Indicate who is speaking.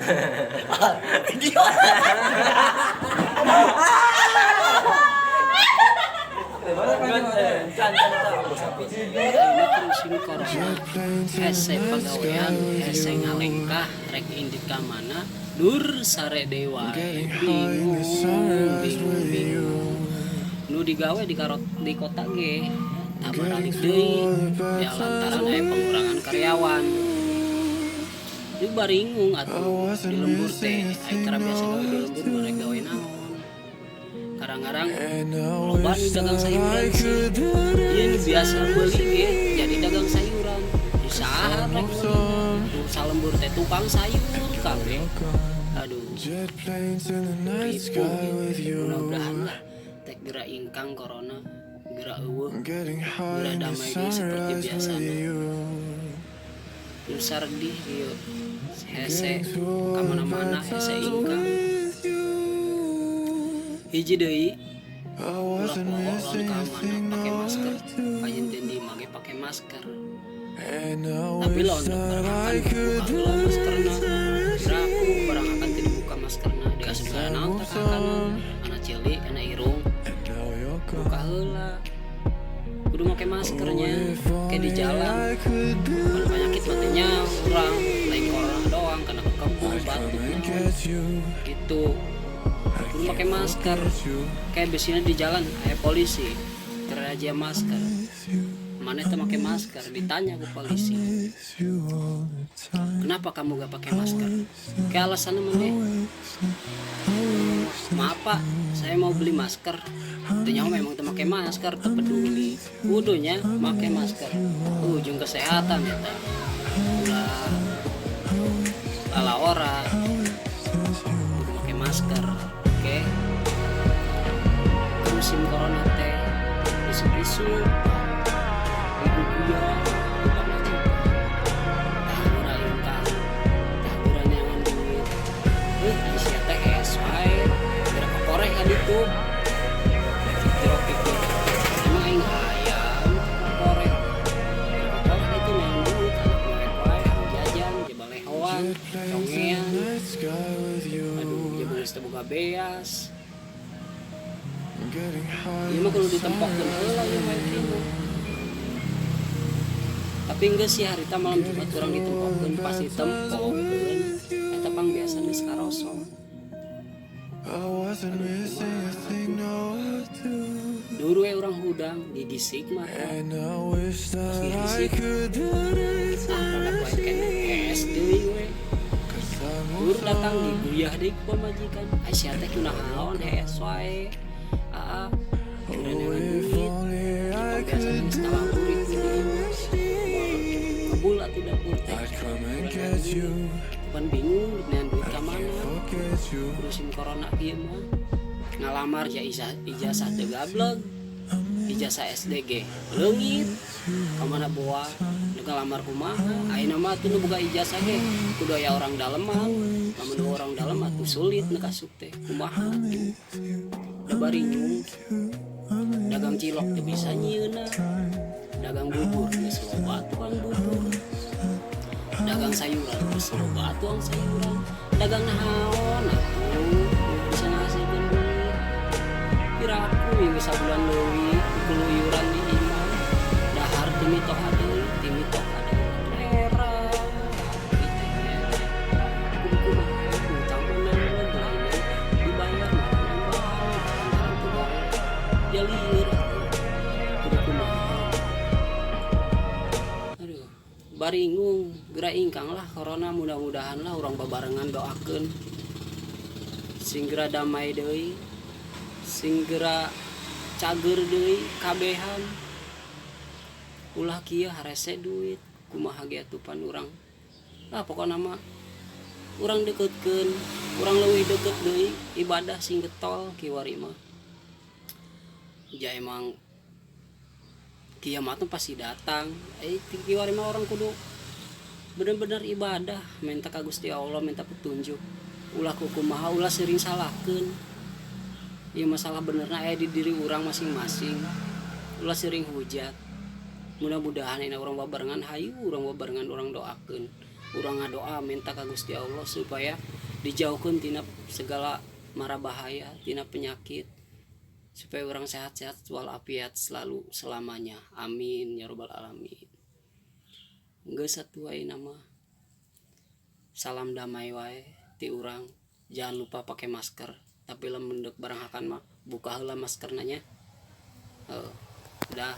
Speaker 1: Video.
Speaker 2: Ayeuna musim corona, hese pagawean, hese ngalengkah, rek indit ka mana, dur sare deui wae, bingung bingung bingung. Nu digawe di karot di kota ge tah baralik deui ya lantaran aya pengurangan karyawan. Ieu baringung atuh di lembur teh, ai tara biasa gawe di lembur mah rek gawe naon. Kadang-kadang loba nu dagang sayuran sih, ieu nu biasa meuli ge jadi dagang sayuran. Di saha rek meulina, nu salembur teh tukang sayur kabeh. Aduh, ripuh ieu. Mudah-mudahan lah teh geura ingkang corona, geura eueuh, geura damai deui seperti biasana. Nu sardih ieu hese ka mana-mana, hese ingkang. Hiji deui, ulah poho lamun ka mana pake masker, kajeun di imah ge pake masker. Tapi lamun barang akan buka heula maskerna. Piraku barang akan teu dibuka maskerna, diasupkeun naon tah kakanan, kana ceuli, kana irung. Buka heula. Kudu make maskernya, kayak di jalan. Mun penyakit mah teh nya urang, lain corona doang, kana kekembung, batuk naon gitu. Kudu make masker. Kayak biasanya di jalan aya polisi, teu razia masker. Maneh teu make masker, ditanya ku polisi. "Kenapa kamu gak pakai masker?" Kayak alasannya maneh, "Maaf, Pak, saya mau beli masker." Teu nyaho memang teu make masker, teu peduli. Kudunya make masker. Ujung kesehatan eta. Ulah lalawora. Kudu make masker. Oke. Musim corona teh isuk-isuk diguguyan ku pamajikan. Tah geura ingkang, tah geura neangan duit. Ari sia teh hees wae, geura kokoreh ka ditu. Jero pikir, emang aing hayang kokoreh. Geura kokoreh ka ditu neangan duit, anak mewek wae, hayang jajan, jaba lehoan, congean. Aduh, jaba geus teu boga beas. Ieu mah kudu ditempokeun heula ieu mah ieu mah. Tapi geus sih harita malam Jumat kurang ditempokeun, pas ditempokeun eta pang biasa geus karosong. Aduh, kumaha atuh. Dulu we urang hudang gigisik mah. Pas gigisik ah rada poe keneh hees deui we. Dur datang diguyah deui ku pamajikan. "Ai sia teh kunaon hees wae? Aa, geura neangan duit." Pang biasa geus talang-urik di imah. Ngebul atuh dapur teh. Geura neangan duit. Pan bingung neangan duit ka mana. Musim corona kieu mah. Ngalamar ya ijazah teu gableg. Ijazah SD ge leungit. Ka mana boa? Nu ngalamar kumaha? Ayeuna mah atuh nu boga ijazah ge kudu aya orang daleman. Lamun euweuh orang dalem atuh sulit nu kasup teh. Kumaha atuh? Da baringung. Dagang cilok teu bisa nyieunna. Dagang bubur geus loba tukang bubur. Dagang sayuran geus loba tukang sayuran. Dagang naon atuh nu bisa ngahasilkeun duit? Piraku ieu geus sabulan leuwih keluyuran di imah. Dahar ti mitoha deui, ti mitoha deui. Era teh era. Kudu kumaha, utang mah nambah, lain dibayar malah nambah lantaran teu gawe. Ya lieur atuh. Kudu kumaha? Aduh, baringung, geura ingkang lah corona, mudah-mudahan lah urang babarengan doakeun sing geura damai deui, sing geura cager deui kabehan. Ulah kieu harese duit, kumaha ge atuh pan urang. Lah pokona mah urang deketkeun, urang leuwih deket deui ibadah sing getol kiwari mah. Ja emang kiamat mah pasti datang. Kiwari mah orang kudu bener-bener ibadah, minta ka Gusti Allah, minta petunjuk. Ulah kukumaha, ulah sering salahkeun. Ieu masalah benerna aya di diri urang masing-masing. Ulah sering hujat. Mudah-mudahan ini urang babarengan, hayu urang babarengan, urang doakeun. Urang ngadoa minta ka Gusti Allah supaya
Speaker 1: Dijauhkan tina segala mara bahaya, tina penyakit, supaya urang sehat-sehat walafiat selalu selamanya. Amin ya robbal alamin. Geus atuh, ayeuna mah salam damai wae ti urang. Jangan lupa pakai masker, tapi lamun deuk baranghakan mah buka heula maskerna nya. Udah.